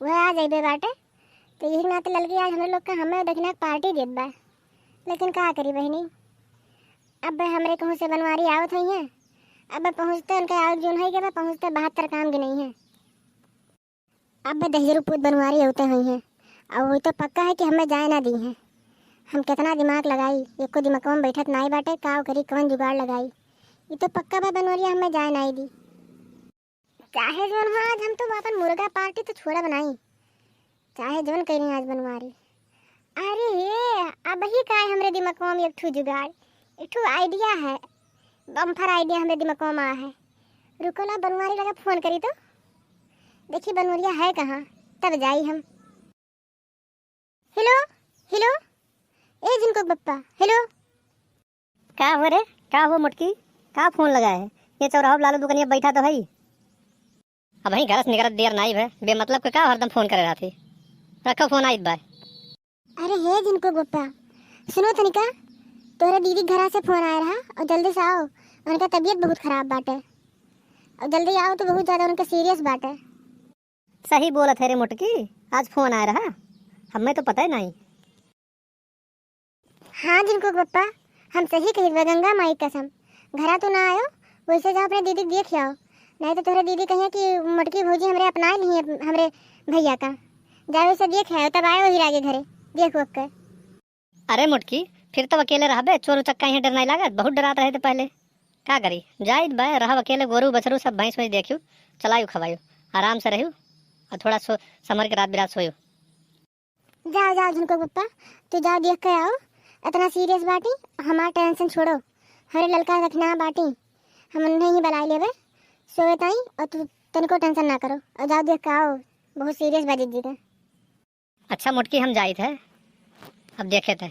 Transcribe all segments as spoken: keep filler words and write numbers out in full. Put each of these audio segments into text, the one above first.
वह आ जाइबे बाटे। तो यही नाते ललकी आज हमरे लोग का हमें दखिना के पार्टी देत बा। लेकिन का करी बहिनी, अब हमरे कहूँ से बनवारी आवत हुई हैं, अब पहुँचते उनके आग जून है के बा, पहुँचते बहत्तर काम गिनई हैं। अब दहिजरू पूत बनवारी अउते हुई हैं, और वो तो पक्का है कि हमें जाए ना दी हैं। हम कितना दिमाग लगाई, एको दिमागवा में बैठत नाई बाटे, का करी, कौन जुगाड़ लगाई। ये तो पक्का बा बनवरिया हमें जाए नाई दी। चाहे जौन हो, आज हम तो अपन मुर्गा पार्टी तो छोड़ा बनाई, चाहे जौन करी आज बनवारी। अरे ये, अब ही का है हमरे दिमागवा में एक ठो जुगाड़, एक ठो आइडिया है, बम्फर आइडिया हमरे दिमागवा में आया है। रुको ना, बनवारी लगा फोन करी तो, देखी बनवरिया है कहाँ, तब जाई हम। हेलो, हेलो, ए जिनको बप्पा, हेलो। का हो रे, का हो मोटकी, का फोन लगा है? ये चौराहा पे लालू दुकनिया बैठा तो है। अब वहीं घर से निकलत देर नाई भे, बेमतलब के का हरदम फोन करे रहती। रखो फोन, आइत बा। अरे हे जिनको बप्पा, सुनो तनिका, तोहरे दीदी घरा से फोन आए रहा और जल्दी से आओ, उनका तबीयत बहुत खराब बाटे और जल्दी आओ तो बहुत ज्यादा उनका सीरियस बाटे। सही बोलत है रे मोटकी, आज फोन आए रहा, हमें तो पता ही नहीं। हाँ जिनको बप्पा, हम सही कही बा, गंगा माई कसम, घरा तो ना आयो, वैसे जाओ अपने दीदी के देख आओ, नहीं तो तोहरे दीदी कहिए कि मोटकी भौजी हमरे अपना ली है हमरे भैया का। जाओ वैसे देख आओ, तब आयो हीरा के घरे, देखो के। अरे मोटकी, फिर तो अकेले रहबे, चोर उचक्का यहाँ डर नहीं लागत, बहुत डरात रहे थे पहले। का करी, जाइत बा, रहब अकेले, गोरू बछरू सब भैंस वैंस देखियो, चलायु खवायु, आराम से रहियो और थोड़ा सो, संभर के रात बिरात सोयो। जाओ, जाओ झुनको पप्पा, तू जाओ देख के आओ, इतना सीरियस बाटी, हमार टेंशन छोड़ो, हमरे ललका रखना बाटी, हम उन्हें ही बुलाई लेबे, सोए ताई, और तू तनिको टेंशन ना करो, और जाओ देख के आओ, बहुत सीरियस बा जिज्जी का। अच्छा मोटकी, हम जाइत है, अब देखे थे।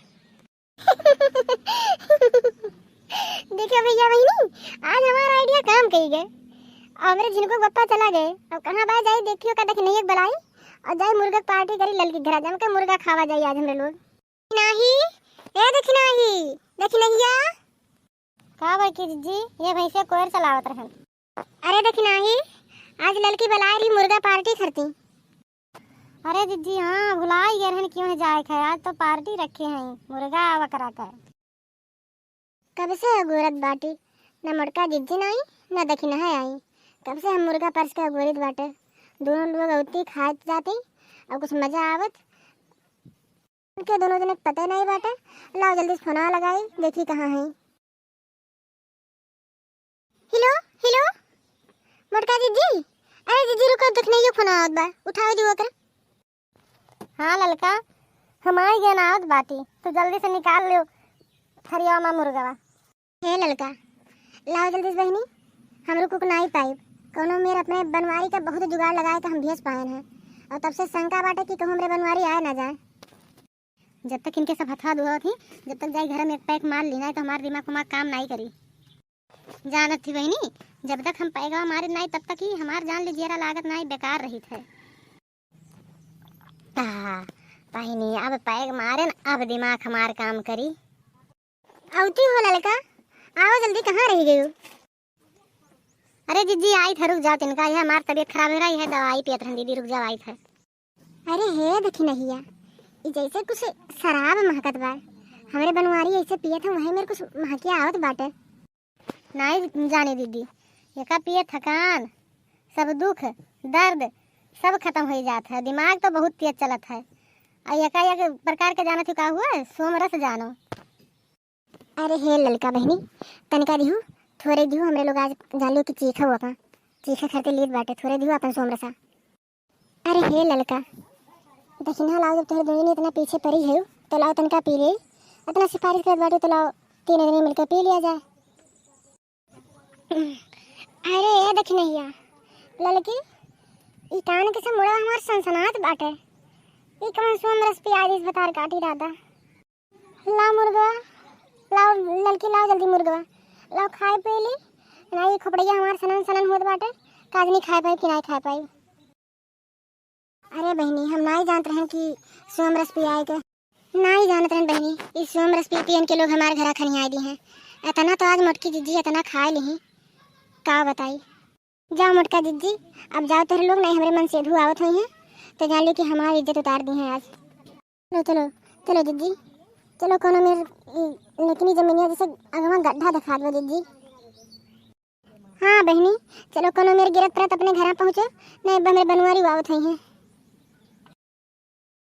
देखो भैया बहिनी, आज हमारा आइडिया काम कई गए। अब हमरे झिनको के पप्पा चला गए, अब कहाँ बाय जाई, देखियो का दखिनहिया के बुलाई और जाई मुर्गा के पार्टी करी ललकी घरा, जम के मुर्गा खावा जाई आज हमरे लोग। नाही, ए दखिनही, दखिनहिया। का बड़की जिज्जी, ये भैंसे कोयर चलावत रहन। अरे दखिनही, आज ललकी बुलाए रही मुर्गा पार्टी करती। अरे जिज्जी, हाँ, भुलाई गए रहन, क्यों है जाए खाए, आज तो पार्टी रखे हैं, मुर्गा बकरा का। कब से अगोरत बाटी, न मोटका जिज्जी नाई, न दखिनहा आई। कब से हम मुर्गा परस के अगोरित बाटे, दोनों लोग अउती खात जाती, और कुछ मजा आवत। उनके दोनों जने के पता नहीं बाटे। लाओ जल्दी से फोनवा लगाई, देखी कहाँ है। हेलो, हेलो, मोटका जिज्जी। अरे जिज्जी रुको, दखिनहियो फोन आवत बा, उठावे दी ओकरा। हाँ ललका, हम आई गए ना आवत बाटी, तू जल्दी से निकाल लियो थरिया में मुर्गवा। हे ललका, लाओ जल्दी से बहिनी, हम रुक उक नाई पाइब। कौनो मेर अपने बनवारी का बहुत जुगाड़ लगाए के हम भेज पाएन हैं, और तब से शंका बाटे कि कहूँ हमरे बनवारी आए ना जाए। जब तक इनके सब हथवा धोवत ही, जब तक जाई घर में एक पैक मार ली, नाई तो हमार दिमाग उमाग काम नाई करी। जानत थी बहिनी, जब तक हम पैगवा मारे नाई तब तक ही हमार जान ले जियरा लागत नाई, बेकार रहित है। आह, बहिनी, अब पैग मारे न, अब दिमाग हमार काम करी। अउती हो ललका, आओ जल्दी, कहाँ रह गयो? अरे जिज्जी, आई था, रुक जाओ तिनका, यह हमार तबीयत खराब हो रहा है, यह दवाई पियत रहन दीदी, रुक जाओ, आई था। अरे हे दखिनहिया, ई जैसे कुछ शराब महकत बा। हमरे बनवारी ऐसे पियत है, वही मेर कुछ महकिया आवत बाटे। नाई जाने दीदी, एका पिए थकान, सब दुख, दर्द, सब खत्म हो जात है। दिमाग तो बहुत तेज चलत है। आ एका एक प्रकार के जानत हो का हुआ, सोम रस जानो। अरे हे ललका बहिनी, तनिका दिहू, थोरे दिहू, हमरे लोग आज जान लियो कि चीखा हुआ का, चीखा खरते लीत बाटे, थोरे दिहू अपन सोम रसा। अरे हे ललका, दखिनहा लाओ, जब तोहरे दोनों ने इतना पीछे पड़ी है, तो लाओ तनिका पी ले, इतना सिफारिश करत बाटे, तो लाओ तीन आदमी मिलकर पी लिया जाए। अरे ए दखिनहिया, ललकी, ई कान के सब मुड़वा हमार सनसनात बाटे, ई कौन सोम रस पिया दीस बतार काटी दादा। लाओ मुर्गवा, लाओ ललकी, लाओ जल्दी मुर्गवा, लाओ खाए पी ली। ना, ये खोपड़िया हमार सनन सनन होत बाटे, काजनी खाए पाई कि नाई खाए पाई। अरे बहिनी, हम नाई जानत रहन कि सोम रस पियाए के। नाई जानत रहन बहिनी, ई सोम रस पी पियन के लोग हमार घरा खनियाए दी हैं। इतना तो आज मोटकी जिज्जी इतना खाए ली, का बताई। जाओ मोटका जिज्जी, अब जाओ तोहरे लोग, नहीं हमरे मन से धू आवत हुई हैं, तो जान लो कि हमारी इज्जत उतार दी है आज। चलो, चलो, चलो जिज्जी, चलो कोनो मेर, ई, लेकिन ई जमीनिया जैसे अगवा गड्ढा दिखा दो जिज्जी। हाँ बहिनी, चलो कोनो मेर गिरत परत अपने घरा पहुँचो, नहीं बा मेरे बनवारी आवत हुई हैं।